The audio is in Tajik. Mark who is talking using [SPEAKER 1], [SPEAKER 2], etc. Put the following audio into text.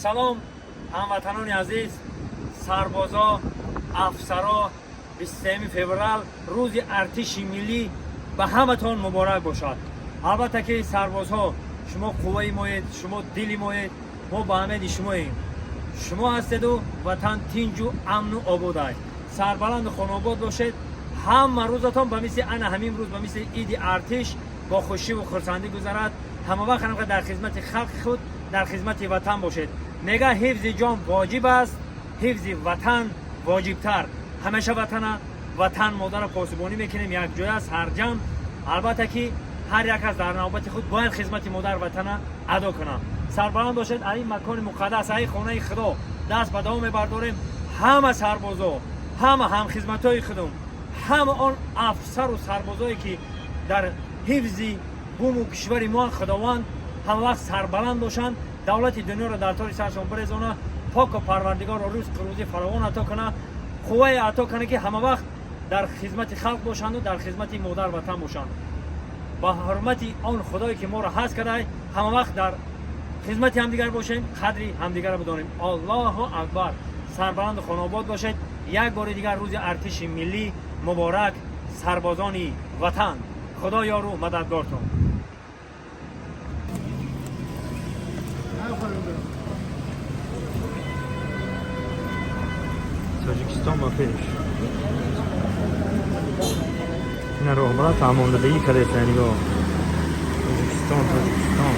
[SPEAKER 1] Салом, ҳамватанони азиз, сарбозо, афсаро. 23 феврал, рӯзи артиши миллӣ, ба ҳаматон муборак бошад. Албатта ки сарбозҳо, шумо қувваи моед, шумо дили моед, мо ба умеди шумоем. Шумо ҳастеду ватан тинҷу амну ободай. Сарбаланду хонаобод бошед. Ҳама рӯзатон ба мисли ана ҳамин рӯз, ба мисли иди артиш бо хушиву хурсандӣ гузарад. Ҳама вақт ҳамқа дар хизмати халқи худ, дар хизмати ватан бошед. Мега, ҳифзи ҷон воҷиб аст, ҳифзи ватан воҷибтар. Ҳамеша ватана, ватан модара посубонӣ мекунем якҷоя сарҷам. Албатта ки ҳар як аз дар навбати худ бояд хизмати модар ватана адо кунам. Сарбаланд бошед. Ай макони муқаддас, ай хонаи худо даст ба дуо мебардорем. Ҳама сарбозо, ҳама ҳамхизматҳои худум, ҳама он афсару сарбозое ки дар ҳифзи буму кишвари мо, Худованд ҳама вақт сарбаланд бошанд, давлати дунёро дар тори саршон бирезона, поку парвардигорро ризқу рӯзӣ фаровон ато куна, қуввае ато кана, ки ҳама вақт дар хизмати халқ бошанду дар хизмати модар ватан бошанд. Ба ҳурмати он худое ки моро ҳаст кардай, ҳама вақт дар хизмати ҳамдигар бошем, қадри ҳамдигарро бидонем. Аллоҳу акбар! Сарбаланду хонаобод бошед. Як бори дигар рӯзи артиши миллӣ муборак, сарбозони ватан. Худо ёру мададгортон. Тоҷикистон ба пеш! Ина роҳбара таъмондадагӣ кардеста. Нигоҳ, Тоҷикистон, Тоҷикистон.